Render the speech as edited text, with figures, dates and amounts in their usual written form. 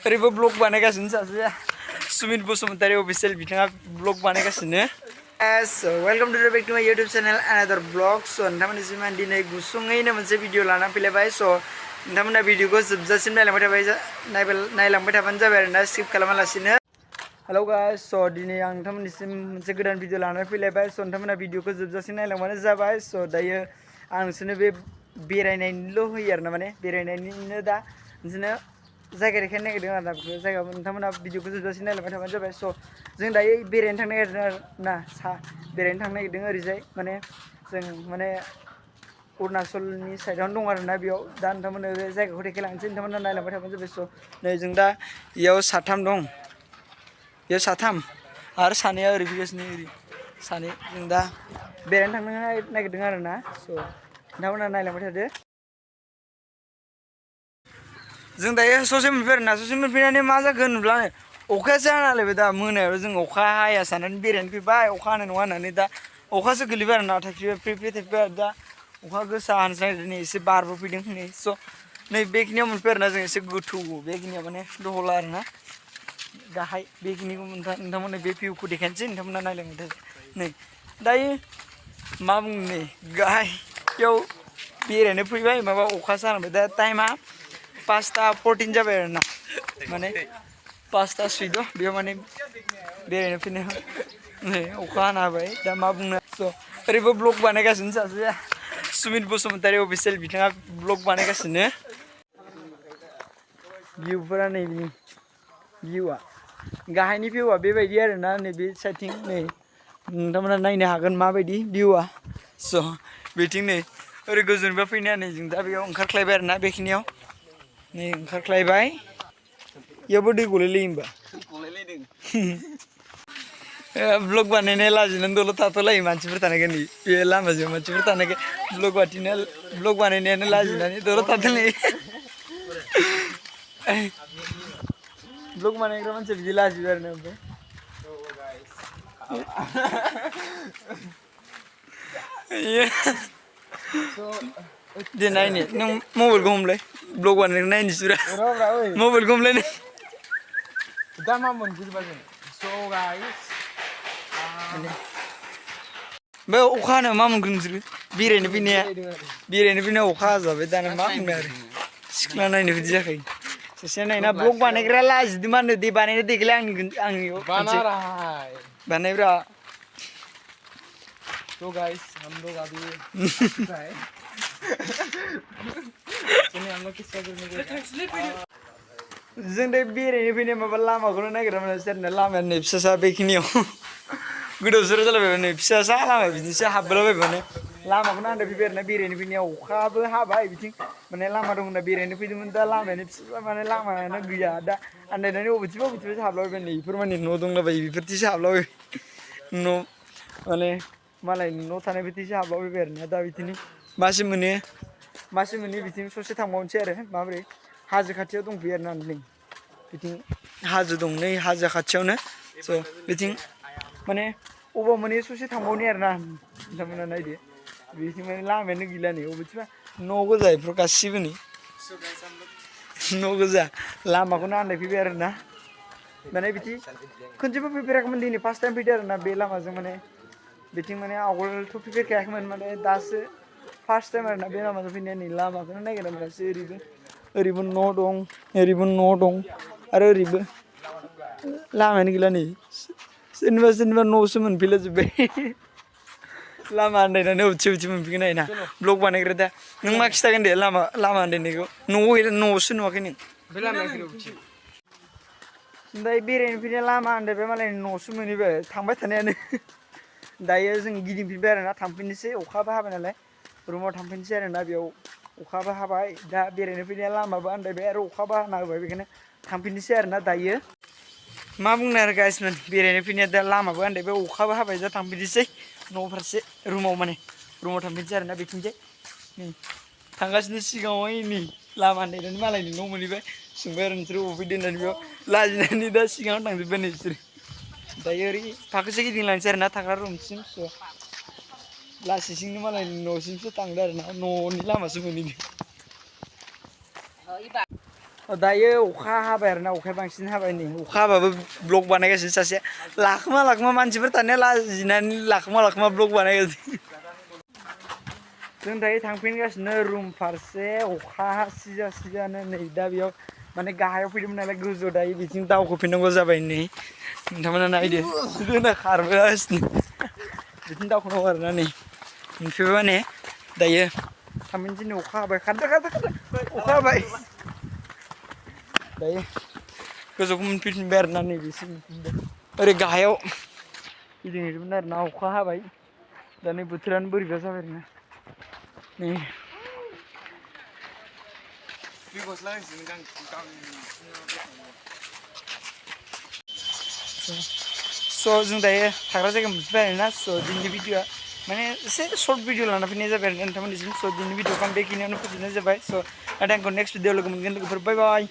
ओरैबो ब्लग बानायगासिनो सासे सुमित बसुमतारी अफिसियेल बिथाङा ब्लग बानायगासिनो। So welcome to back to my YouTube channel another vlog. So नोंथांमोननिसिम आं दिनै गुसुङैनो मोनसे भिडिअ लाना फैलायबाय। So नोंथांमोना भिडिअखौ जोबजासिम नायलांबाय थाबानो जाबाय आरोना स्किप खालामालासिनो। हेलौ गाइस, so दिनै आं नोंथांमोननिसिम मोनसे गोदान भिडिअ लानानै फैलायबाय। So नोंथांमोना भिडिअखौ जोबजासिम नायलांबानो जाबाय। So दायो आं नोंसोरनो बे बेरायनायनिल' होयो आरोना, माने बेरायनायनिनो दा नोंसोरनो जायगा देखायनो नागिरदों आरोना। बे जायगायाव नोंथांमोना भिडिअखौ जोबजासिम नायलांबाय थाबानो जाबाय। So जों दायो बेरायनो थांनो नागिरदों आरोना, बेरायनो थांनो नागिरदों ओरैजाय, माने जों माने अरुणाचलनि साइडआवनो दं आरोना। बेयाव दा नोंथांमोननो बे जायगाखौ देखायलांसै, नोंथांमोना नायलांबाय थाबानो जाबाय। So नै जों दा इयाव साथाम दं, बेयाव साथाम आरो सानैया ओरै फैगासिनो, ओरै सानै। जों दा बेरायनो थांनो नागिरदों आरोना। So नोंथांमोना नायलांबाय थादो। जों दायो ससे मोनफैबाय आरोना। ससे मोनफैनानै मा जाखो होनोब्ला अखायासो हाना होलायबाय। दा मोनायाव जों अखा हाया साननानै बेरायनो फैबाय, अखा हानाय नङा होननानै दा अखासो गोलैबाय आरोना। थाइफ्रिबाय फ्रि थाइफ्रिबाय, दा अखा गोसा हानोसै नागिरदों, नै एसे बारबो फैदों नै। स' नै बेखिनियाव मोनफैबाय आरोना जों, एसे गोथौ बेखिनियाव माने दहला आरोना गाहाय। बेखिनिखौ नोंथांमोननो बे भिउखौ देखायनोसै, नोंथांमोना नायलांबाय थादो। नै दायो मा बुंनो, नै गाहायाव बेरायनो फैबाय, माबा अखासो हाबाय। दा टाइमा 5:14 जाबाय आरोना, माने 5:06 बेयाव माने बेरायनो फैनायाव नै अखा हाना होबाय। दा मा बुंनो। स' ओरैबो ब्लग बानायगासिनो सासे सुमित बसुमतारी अफिसियेल बिथाङा ब्लग बानायगासिनो। भिउफोरा नै भिउआ गाहायनि भिउआ बेबायदि आरोना। नै बे साइडथिं नै नोंथांमोना नायनो हागोन माबायदि भिउआ। स' बेथिं नै ओरै गोजौनिफ्राय फैनाया नै जों दा बेयाव ओंखारख्लायबाय आरोना, बेखिनियाव नै ओंखारख्लायबाय। इयावबो दै गलायलायो होमबा ब्लग बानायनाया लाजिनानै दलद थाथ'लायो मानसिफोर थानायखाय। नै बे लामाजों मानसिफोर थानायखाय ब्लग बानायनायानो लाजिनानै दलद थाथ'लायो। ब्लग बानायग्रा मानसिया बिदि लाजिबाय आरोना। ओमफ्राय दे नायनो, नों मबाइलखौ हमलाय, ब्लग बानायनायखौ नायनोसैब्रा। मबाइलखौ हमलाय नों। दा मा मोनफैदोंबा जों? स' गाइस बे अखा हानायाव मा मोनगोन नोंसोरो? बेरायनो फैनाया अखा हाजाबाय, दाना मा बुंनो आरो। सिख्ला नायनो बिदि जाखायो। सासेया नायना ब्लग बानायग्रा लाजिदों मा होनो, दे बानायना देखायलाय आंनियाव बानायब्रा। तो गाइस हम लोग अभी जों दा बेरायनो फैनाय माबा लामाखौनो नागिरना मोनासै आरोना। लामाया नै फिसासा बेखिनियाव गोदाव सोराव जालायबाय। नै फिसासा लामा बिदिसो हाबबोलाबायबाय, माने लामाखौनो आन्दायफैबाय आरोना। बेरायनो फैनायाव अखाबो हाबाय, बिथिं माने लामा दं होनना बेरायनो फैदोंमोन। दा लामायानो फिसा, माने लामायानो गैया। दा आन्दायनानै बबेथिंबासो हाबलाबायबाय। नै बेफोर माने न' दंलाबायो, बेफोरथिंसो हाबलाबायबाय। न' माने मालायनि न' थानाय बिथिंसो हाबलाबायबाय आरोना। दा बिदिनो मासि मोनो बिथिं ससे थांबावनोसै आरो। माबोरै हाजो खाथियाव दंफैयो आरोना। नै बिथिं हाजो दं, नै हाजो खाथियावनो। स' बिथिं माने अबाव मोनहैयो ससे थांबावनि आरोना। नोंथांमोना नायदो, बिथिं माने लामायानो गैला। नै बबेथिंबा न' गोजा बेफोर गासिबो नै न' गोजा, लामाखौनो आन्दायफैबाय आरोना। माने बिदि खनसेबो फैफेराखैमोन, दिनै फार्स्ट टाइम फैदो आरोना बे लामाजों। माने बिथिं माने आवगोलथ' फैफेरखायाखैमोन, माने दासो फार्स्ट टाइम आरोना बे लामाजों फैनाया। नै लामाखौनो नागिरना मोनासै। ओरैबो न' दं, ओरैबो न' दं, आरो ओरैबो लामायानो गैला। नै सोरनिबा न'सो मोनफैलाजोब्बाय। लामा आन्दायनानै अबेथिं मोनफैगोन नायना ब्लग बानायग्रा। दा नों मा खिथागोन दे लामा आन्दायनायखौ? न'आवसो नुवाखै नों? ओमफ्राय बेरायनो फैनाया लामा आन्दायबाय, मालाय न'सो मोनहैबाय थांबाय थानायानो। दायो जों गिदिंफिनबाय आरोना, थांफिननोसै। अखाबो हाबाय नालाय रुमाव थांफिननोसै आरोना। बेयाव अखाबो हाबाय, दा बेरायनो फैनाया लामाबो आन्दायबाय, आरो अखाबो हाना होबाय। बेखायनो थांफिननोसै आरोना दायो। मा बुंनो आरो गाइसमोन, बेरायनो फैनाया दा लामाबो आन्दायबाय, अखाबो हाबाय। दा थांफिननोसै न' फारसे, रुमाव थांफिननोसै आरोना। बेथिंजाय नै थांगासिनो सिगाङावहाय। नै लामा आन्दायनानै मालायनि न' मोनहैबाय। सोंबाय आरो नोंसोरो बबे फैदों होननानै। बेयाव लाजिनानै दा सिगाङाव थांजोब्बाय नै बिसोरो। दायो ओरै फाखोसे गिदिंलांसै आरोना थाग्रा रुमसिम। स' लासैसिंनो मालायनि न'सिमसो थांदों आरोना, न'नि लामासो मोनहैदों। दायो अखा हाबाय आरोना अखाया बांसिन हाबाय नै अखा हाबाबो ब्लग बानायगासिनो सासे लाखोमा मानसिफोर थानाया लाजिनानै लाखोमा ब्लग बानायगासिनो जों दायो थांफिनगासिनो रुम फारसे अखा सिजानो नै दा बेयाव माने गाहायाव फैदोंमोन नालाय गोजौआव दायो बिथिं दावखोफिननांगौ जाबाय नै नोंथांमोना नायदो जोंना खारबोगासिनो बिथिं दावखोनांगौ आरोना नै मोनफैबाय माने दायो थामहिनबा दिनै अखा हाबाय खारदो अखा हाबाय दायो गोजौखौ मोनफैफिनबाय आरोना नैबेसिम ओरै गाहायाव गिदिंहैदोंमोन आरोना अखा हाबाय दा नै बोथोरानो बोरैबा जाबाय आरोना नै स' जों दायो थाग्रा जायगा मोनफैबाय आरोना स' दिनैनि भिडिअ'आ माने एसे सर्ट भिडिअ लाना फैनाय जाबाय आरो नोंथांमोननिसिम स' दिनैनि भिडिअ'खौ आं बेखिनियावनो फोजोबनाय जाबाय स' नाथाय आंखौ नेक्स्ट भिडिअ लोगो मोनगोन लोगोफोर बाय बाय